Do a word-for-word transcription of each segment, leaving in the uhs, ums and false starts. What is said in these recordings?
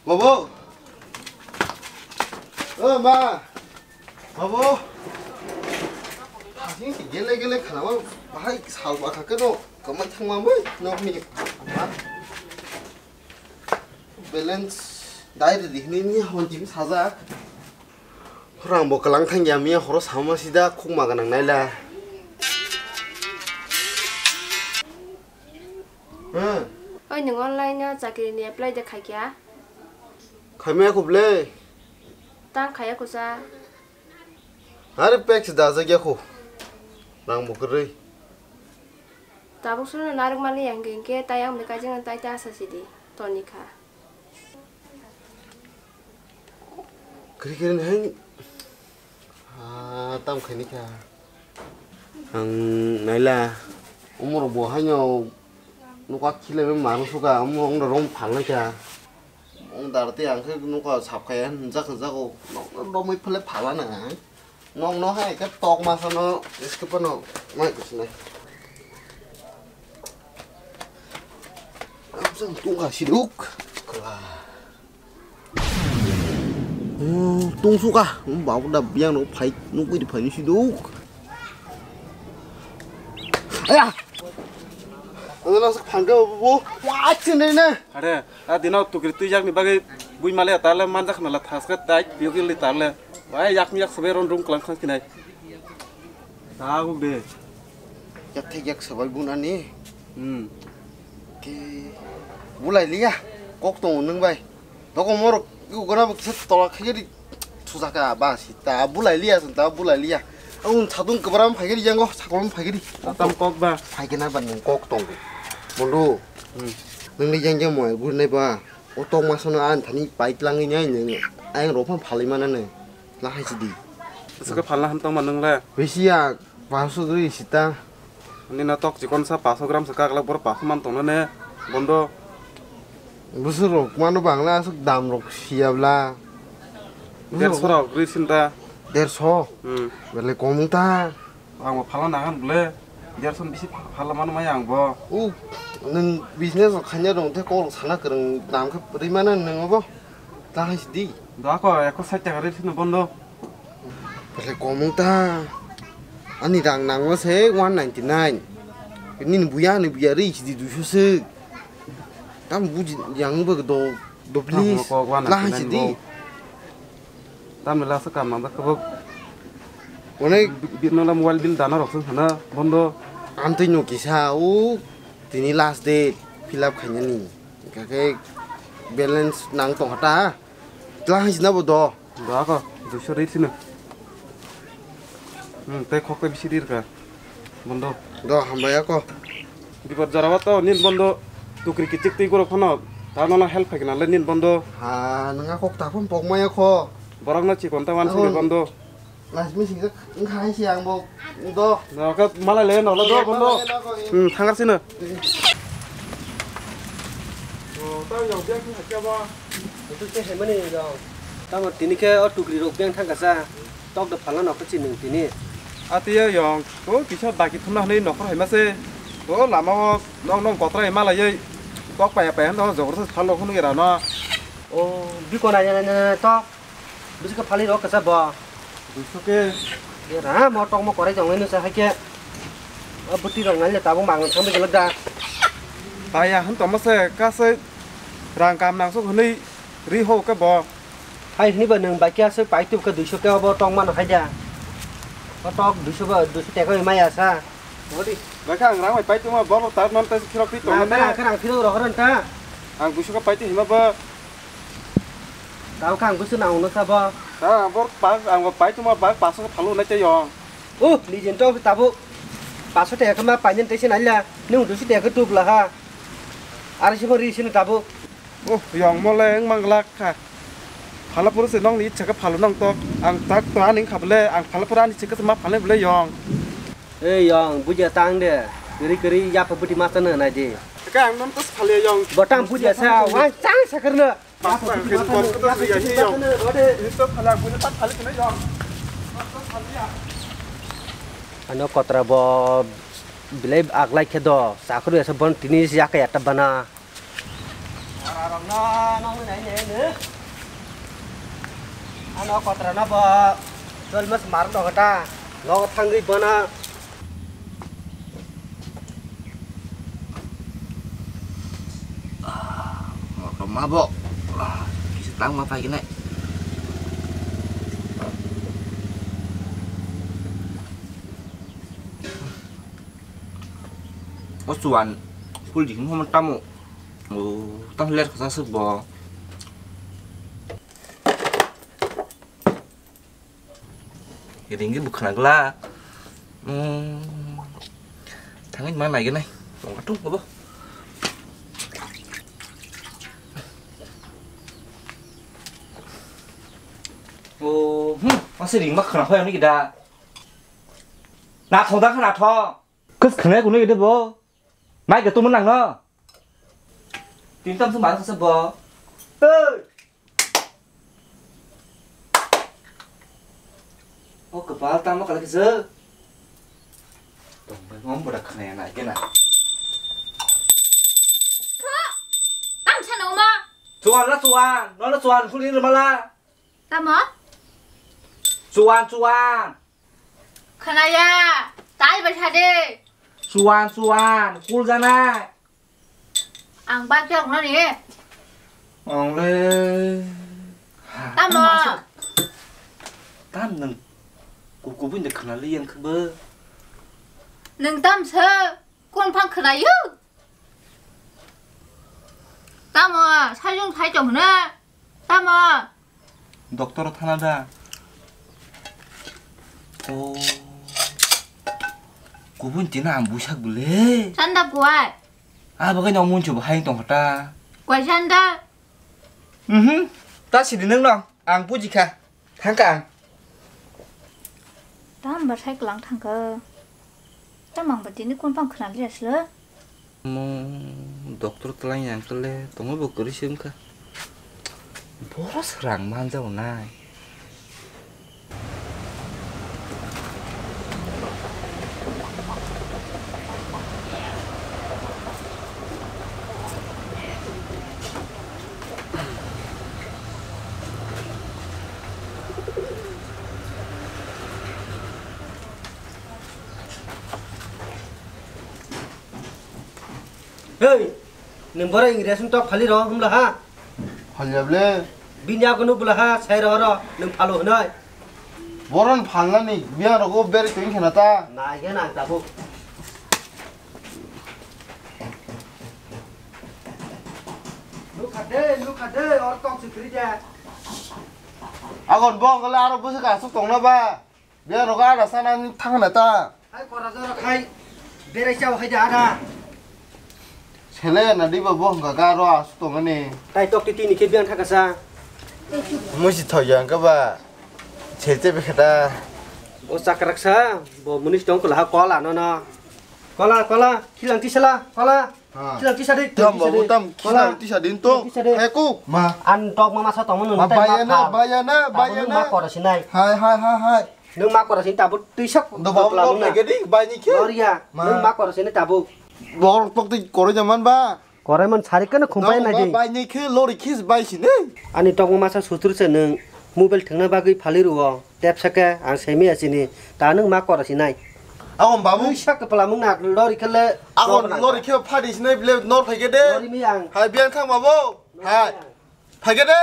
Bobo! O ma! Bobo! Hasing si gele gele khana ma bahai sal ba kha keno kamai thangma bai nok ni. Balance dai ri hini ni hon jim sajak. Rang bo kalang thang ya miya horo sama sida khukma ganang naila. Hmm. Oi, nwng online o chakri ni apply de khaikya? Khaimaya khuble. Tang khaya kusa. Hari pek se dajak ya khu. Rang bo kwrwi. Tabuk sunu narwk mali yang hingke tai ang bekaijing tai ta asa sidi. Toni kha. Kiri kiri ni hai. Ah, tam khaini kha. Ang naila. Umur bo haino nuka khile be maru suka, umur ong rom phalnai kha. Ong dar te ang khe nuka sap khaya, njak njak o. Romwi phale phalana. Nong no hai khe tok masa no, skip no, mai kusinai. Ang tungka siduk. Kla. Hmm, tungsuka. Hmm, babu da biang no phai, nukui di phai siduk. Aya! Ano nasa phangka bo, bo, wa, chin dai na. Are, a dino tukri tui jak ni bagwi bui male tale manjak na la thaska tai, piyok li tale. Wai yak mi yak sabai ron rung klang khang kinai. Tago be. Yak thek yak sabai bunani. Hmm. Ke bulai liya. Kok tong nung bai. Toko morok gona bo kisa tola khageri thusaka ba sita bulai liya sun ta bulai liya. Ang sadung kebram phageri yango sakolom phageri. Atam kok ba. Phaigena ba nung kok tong. Mondo. Hmm. Nung ni yang yang mo gurnai ba. O tong masano an thani pai tlangi nyai nung. Ayang rophan phalai manane. Lahai sidi. Suka phalna ham tong manung le. Bisi ya. Paso gri sita. Ani na tok chikon sa paso gram sa kaglak bor paso man tongna ne bondo. Busur rok mano bangla asuk dam rok siyabla. Derso rok gri sinta. Derso. Hmm. Bele kom ta. Ang bo phala nahan bole. Derso bisi phala mano mai ang bo. U nung business rok khanya rong te kol sana kereng dam khe rimana nung bo. Ta hai sidi. Da ko ekko sait taka ri sino bondo. Bele komung ta. Ani rang nangma se one ninety nine. Nini buya ni buya ri sidi duiso se. Tam buji yang bo do do please. Tamo kok one ninety nine. Lahai sidi. Tam la sa kam nang da kebok. Onek. Bi-, bi-, nola mobile bill dana rok sana bondo. Amtwi no kisa o tini last date fill up khainani. Kake balance nang tong hata. Tla hai sina bo do. Do ako, duiso ri sino. Hmm, tei khok tei bisi ri rwkha. Bondo. Do, hambai ako. Bipod jora o to nin bondo. Tukri kichik twi goro phano. Ta nono help khai nang le nin bondo. Ha, nang ako ta phon pok mai ako. Borok no chikon ta wan sini bondo. Last missing jak wngkha hai se ang bo do. Nokha malai le nokla do bondo. Hmm, thangar sino. Hmm. O, tamo yang biang thang kha ba. Itu se hemani dong. Tamo tini khe o tukri rok biang thang kasa. Tok do phalna nokha chinung tini. Atiya yang, to kisa daki thumna hwnwi nokhor haima se. To lama o nong nong kotra malai ei. Tok paya paya hwnwi jogor se phalo hwnwi rano. O, bikona ya na tok. Bwswk khe phalwi rw kasa bo? Duiso khe. Era mo tongmo korai tongwi nw sa hai khe. O bwtwi rok nai le tabuk mang thang bwkhe da. Paiya hwn tongma se kasai rang kam nang sok hwnwi ri ho khe bo. Hai hwnwi ba nwng bai khe aswk pai tub khe duiso khe obo tong mano hai da. O tok duiso ba duiso teka bai maya sa. Odi. Bai khe ang rang bai pai tuma bo bo tar non ta khirok pi tong. Nang khe rang phirok rw hor ta. Ang duiso khe pai twi hima ba. Tao khe ang bwswk nang hwnwi sa bo? Ha, bo bak, ang bo pai tongma bak, paso khe phalo nai tei yong. Uh, nijin tong tabuk. Paso teka khe ma painani tei se nai la. Nwng duiso teka khe tubla ha. Ari se bo ri sini tabuk. Oh, yong mo le wng mang glak kha. Phala phuru se nong ni ichha khe phalo nang tok. Ang tak to ani wng kha bole, ang phala phuru ani se khe ma phalnai bole yong. Ei yong, buja tang de. Kiri kiri yapa buti masa na nai di. Ka ang non tas phale yong. Bo tang buja sa, wan chang sa kerna. Ano kotra bo belai aglai khe do, chakhwrwi asa bon tini yakha yatta bana. Ano, ano, nai, nai, nai. Ano, kotra na ba. Dol mas mar no kata. Lo thangwi bana. Ah, motom mabo. Ah, kisa tang ma pai kene. O chuan, full jing mo tamo. O, tang ler kasa suk bo. Ringgi bukhna gla. Hmm. Thangin ma nai gene. Tong tung bo. O, hmm. Masa ring ma khna khoya ni da. Na thong da khna thong. Kus khna ko ni de bo. Mai ke tumun nang no. Tin tam su mar sa bo. Hey. O kapal tamo kala kisa. Tong bai ngom boda khna ya na gena. Tho. Tam sa no ma. Chuan la chuan, no la chuan, suli mala. Tamo? Chuan, chuan. Khnaya, tai bai sa de. Chuan, chuan, kul janai. Ang bak jak nani. Ang le. Tamo? Tam nang. Ku ku bin de khna li yang khba. Nang tam sa. Kon phang khnayo. Tamo, sajung thai tong hna. Tamo. Doctor thana da. O. Kubun tina ang busak bole. Sanda kuai. Ah, bagai no mun chuba hai tong hata. Kuai sanda. Mhm. Ta sidi nang no. Ang buji kha. Thangka ang. Tamo ba sai klang thangka. Tamo ang ba tini kon phang khna liya sila. Mo doctor twlang yang kale tongo bo kwrwi se wngkha. Boros rang manjao nai. Hei, nwng bohrok Ingres ni tok phali rw hwnla ha? Phali ya ble. Bini yago no bwla ha, sai rw rw, nwng phalo hwnwi. Bohrok phalnani, biyang rwgo beri twi khena ta. Nai khe nang tabuk. Nukha de, nukha de, or tok se kwrwi de. Agon bo wngkha le aro bwswk aswk tongna ba? Biyang rwgo ada sana thangna ta. Hai kora jora khai, berai chao hai da ada. Sele na di ba bo wngkha ga aro aswk tongani. Tai tok titi ni khe biyang thakasa. Musi thoyang ka ba. Sel che be khata. Bo chakrak sa, bo munis tong kula ha kola no no. Kola, kola, khilang tisala, kola. Ha. Khilang tisa de, tam khilang tisa babu, de. Tam kola. Khilang tisa din to. Khilang tisa de. He ku. Ma. An tok mama sa tongmani. Ma tai ma bayana, pha. Bayana, tabuk bayana. Ma kora sinai. Hai, hai, hai, hai. Nwng ma kora sin tabuk tisa. Do babu, kopla lor nungna. Lagi di, bai ni khe. Lor ya. Ma. Nwng ma kora sinai tabuk. Bor tok ti kore jaman ba. Korai man sari kano khumpai nai di. Bai ni khe lori khis bai sini. Ani tokma masa sutur se nwng mobile thwngna bagwi phali rwo. Tep sake ang semi asini. Ta nwng ma kora sinai. Agon babu. Nwng sak kepala mung na lori khe le. Agon lori khe phadi sinai ble nor phai khe de. Lori mi ang. Hai biyang thang babu. Hai. Phai khe de.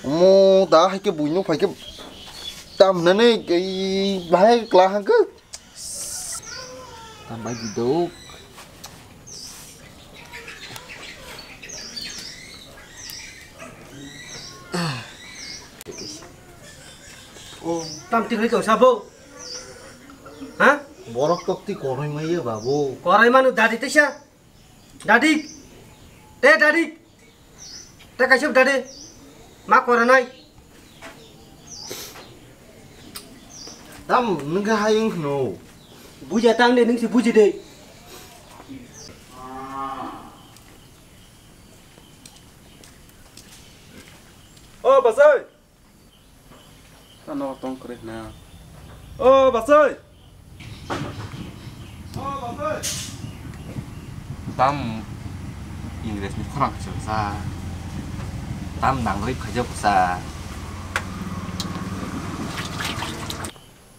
Omo da hai khe buino phai khe tam hinani bahai kla hang khe. Tam bai di dok. O, tam ti hai kau sabo. Ha? Borok tok ti korai maiya babu. Korai manu dadi tisa. Dadi. Te dadi. Te kaisa dadi. Ma koranai. Tam nungkha hayung khno. Buja tang de nungsi buji de. O basai. Tano tong kre na. O basai. O basai. Tam English ni khorang kisa sa. Tam nangri phaijak bwsa.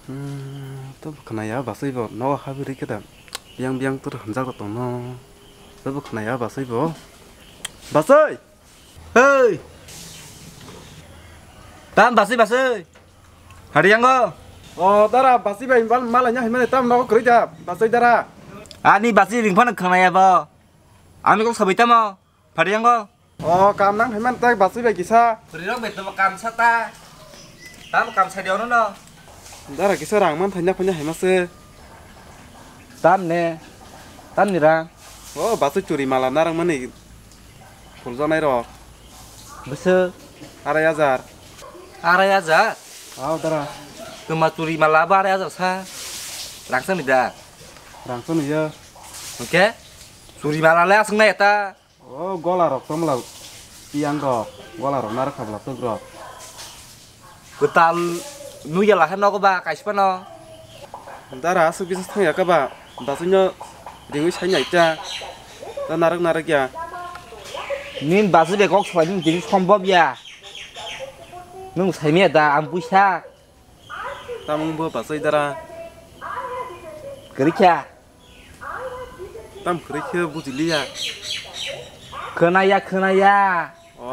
Hmm, to khwnaya basai bo nogo habwi rikhe da. Biyang biyang to hamjak tongno. To bo khwnaya basai bo. Basai! Hei! Tam basai basai. Hari yang go. O dara basai bai mal malanya himane tam nogo kwrwi da. Basai dara. Ani basai ringphano khwnaya bo. Ani kok sabai tamo. Phariyango. O, kam nang haiman tak basui bai kisa. Pwrwirok bai tamo kam sa ta. Tam kam sa diyono no. Dara kisa rang man thanya phanya haima se. Tam ne. Tam ni rang. O, basui churi mala narang mani. Phuljanai rok. Bwswk? Arai hajar. Arai hajar? Aw, dara. Tuma churi mala ba arai hajar sa. Rang sa ni da. Rang sa ni ya. Oke. Churi mala le aswk nai ta. O gola rok tomla piyang rok, gola rok narwk kha bwla twk rok. Kwtal nukya lakha nogo ba kaisa phano. Dara aswk bisa thangya kha ba, basui no ringwi sai nai ta, ta narwk narwk ya. Nini basui bai kok salai nini tini sombhob ya. Nwng saimaya da ang buisa. Tamung bo basai dara. Kwrwi kha. Tam kwrwi khe bujiliya. Khwnaya, khwnaya. O,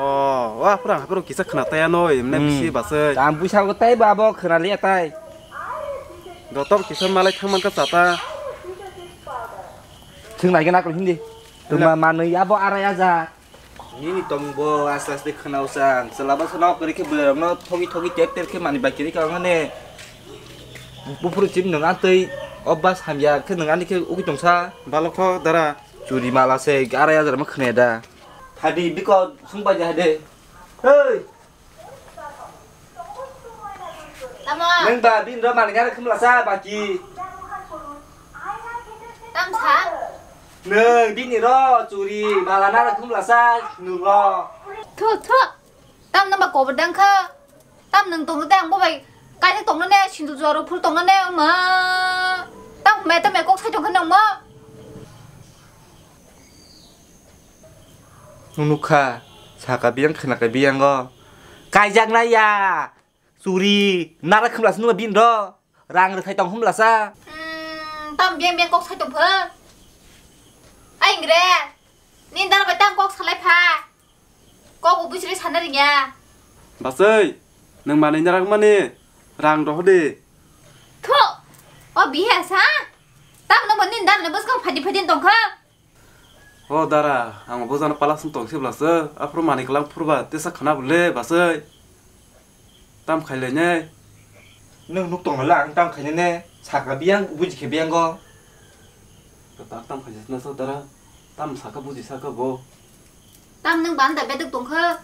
o, aphuru, aphuru kisa khna taya no, emne Hmm. bisi basai. Tam buisa go tai ba bo khna liya tai. Dotor kisa malai thang man ka chata. Thwng nai gana ko hindi. Tuma manwi abo arai aja. Nini tongbo aste aste khwnao chwng. Chwla bwsano kwrwi khe bwrwi rokno thogi thogi ter ter khe manwi bai kwrwi kha wngnani. Buphuru chini nwng atwi o bus hamya khe nwng ani khe ugui tongsa. Balok kho dara. Churi mala se arai hajar ma khwnaya da. Phadi biko sung bai ja de. Hei. Tamo? Nwng ba bini rw manwi gana khumlasa baki. Tam sa? Nwng bini rw churi mala nana khumlasa nwng rw. Thu, thu. Tam nwng ba kobor dang kha. Tam nwng tongno de ang bo bai kaijak tongno ne sindu jora phul tongno ne ma. Tam me tam me kok sai tong kha nwng mo. Nwng nukha, saka biyang khwnaka biyango. Kaijaknai ya, churi, nara khumlasa nungba bini rw, rang rwthai tong khumlasa. Hmm, tam biyang biyang kok sai tong pho. Ai ingre, nini dara bai tam kok salai pha. Kok bo bujri sana ringya. Basai, nwng manwi narak mani, rang rohdi. Thu, o bihe sa? Tam nwng bo nini dara ni bwskang phadi phadi tong kha. O dara, ang bojano pala song tong se bwlasa, aphuru manwi kwlang phurba tesa khwna bwle basai. Tam khailai nai. Nwng nuk tong la, ang tam khainai ne, sakha biyang, buji khe biyang go. Kwtal tam khaijak na sa dara, tam sakha buji sakha bo. Tam nwng banda bedek tong kha.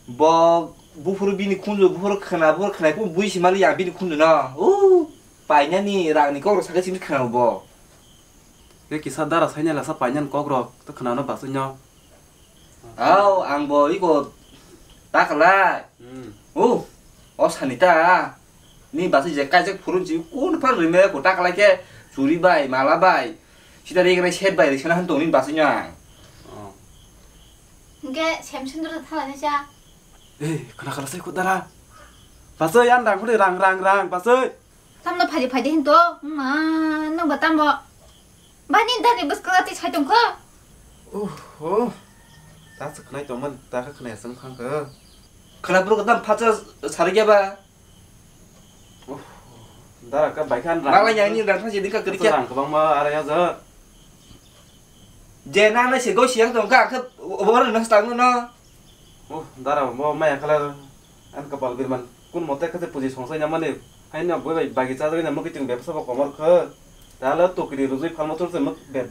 Bo buphuru bini khunju, buphuru khwna, buphuru khwnai, buphuru bui simali ya bini khunju no. U, painani rangni kok rok sakha simi khwna bo. Tei kisa dara saina lasa painani kokrok, tei khwnano basui no. Au, ang bo iko ta kalai. Hmm. O, o sani ta. Ni basui je kaijak phurun si kun phan rime ko ta kalai khe churi bai, mala bai. Sida re kene set bai, re sana han tong ni basui no ang. Oh. Hingke sem sundro thala ni cha. Eh, khna khala sai ko dara. Basui an rang khuli rang, rang, rang, basui. Tamno phaidi phaidi hinto, ma, nwng ba tambo. Bani dani bwskang ati sai tongkho. Oh, oh. Ta se khnai tongmani, ta khe khnai aswng phang khe. Khwna bwrwk tam phacha sarigya ba. Oh, dara ka bai khan rang. Mala yani rang thang jidika Asa kerja. Rang kwbangma arai hajar. Je na na se go siang tong ka khe obo na stang no. Oh, dara mo maya khala. An kapal birman kun mote kase puji songsai namani. Haino boi bai bagi chajagwi na mukitwng bebsa bo komor khe. Tala tukri rujui phalmo churse muk beb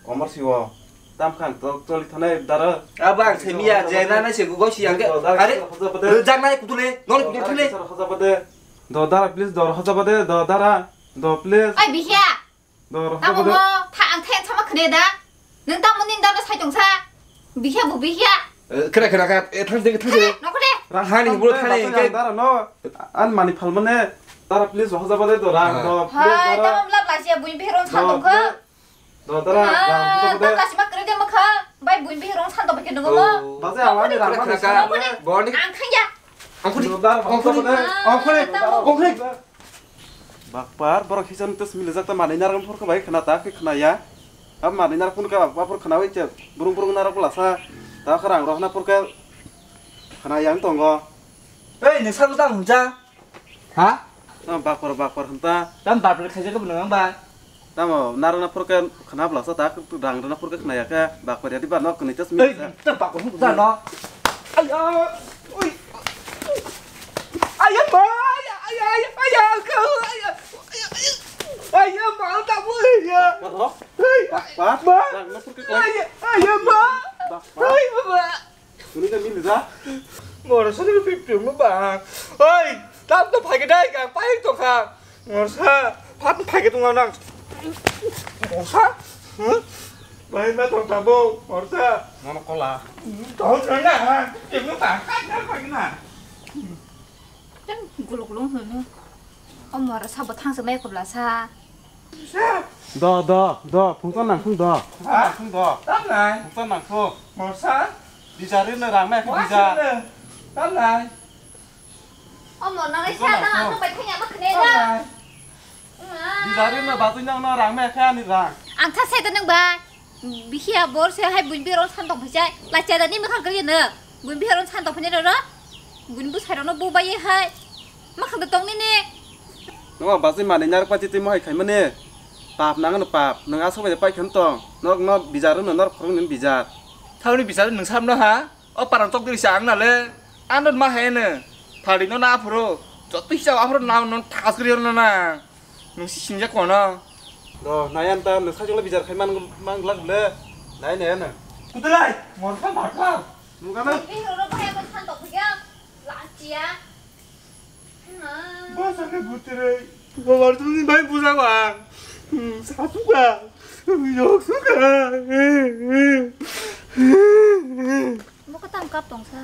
komor siwo. Tam khan tok choli thanai dara. Abo ang se miya je na na se go siang ke. Are, rujak nai kutule, non kutul thule. Do dara, please, dor hoja bade, do dara, do, please. Ai, bihya. Dor, tamo hojaba de. Mo tha ang theng sama khne da. Nang tamo nin da sai tong sa. Bihya bu bihya. Eh, khna, khna, khna. Eh, thang de, thang de. Khna, nokre. Rang hani bro thang de. Dara no. An mani phalmane. Dara please hojaba de dora. Ah. Do, please, hai, dara. Tamo lab lasia bui beron sa tong kho. Dodara, rang buto buto. Tata sima kere dia mekha. Bai buin bihirong santo bake nungo mo. Baje awani rang mani sana. Boni. Ang thangya. Angkuri. Dodara, angkuri. Angkuri. Angkuri. Bakpar, borok hisan tes milijak ta manwi narak phurkha bai khna ta khe khna ya. Ab manwi narak phun ka bakpar khna bai che. Burung burung narak lasa. Ta kha rang rohna phurkha khna yang tongo. Ei, noksa bwtang hwnja. Ha? Tamo bakpar bakpar hwnta. Tam bakpar khaijak bo nang ba. Tamo narwkna phurkhe khna blasa ta, rang rwna phurkhe khna yakhe, bakpar yadi ba nok kwnwi tas mi. Ei, ta bakpar hwnta no. Aya, oi. Aya ma, aya, aya, aya, aya, aya, aya, aya, aya, ma, ta bo, aya. Bakpar ho? Ei, bakpar. Ma. Rang rwna phurkhe khna. Aya, aya, ma. Bakpar. Ei, ma. Kuni ka mili ja? Moro sani ka pipim no ba. Oi, tam to phai ka dai ka, pai to kha. Moro sa, phat phai ka tong nang. Moro sa. Huh? Bai na tong ta bo, moro sa. Nono kola. Tong na na, pipim no ba, ka na phai na. Tang guluk lung hunu. O moro sa bo thang se mai kubla sa. Do, do, do, phungsa nang phung do. Ha? Phung do. Tam nai. Phungsa nang phung. Morsa? Bizar rino rang mai khe bizar. Tam nai. O mo nang sa da ang bai thanya ma khne da. Bizar rino batui nang no rang mai khe ani rang. Ang tha sai da nang bai. Bihia bor se hai buin bihirok san tong phai chai. Lai chai da ni makhang kali na. Buin bihirok san tong phai ni ro. Buin bu sai ro no bu bai hai. Makhang da tong ni ni. Nokha bachwi manwi narwkma twi twi mohai khaimani. Pap nangano pap, nwng aswk bai pai khe tong. Nok no bijar wngno norok phwrwng nini bijar. Thauni bijar nwng samno ha? O parang chok diri sa ang nale. Ano ma hai no. Thari no na aphuru. Joto hisa aphuru na no thas kri no na. Nwng si sinjak kono. Do, nayan ta nwng sajwk bijar khai man man glak le. Nai nai na. Kudulai, morsa matha. Nwng kana? Bihirok no bai bo san tong phai ya. Lachia. Bwsakhe bwtwrwi. Babar tongni bai bujak ang. Sasuka. Yoksuka. Bo kwtam kap tongsa.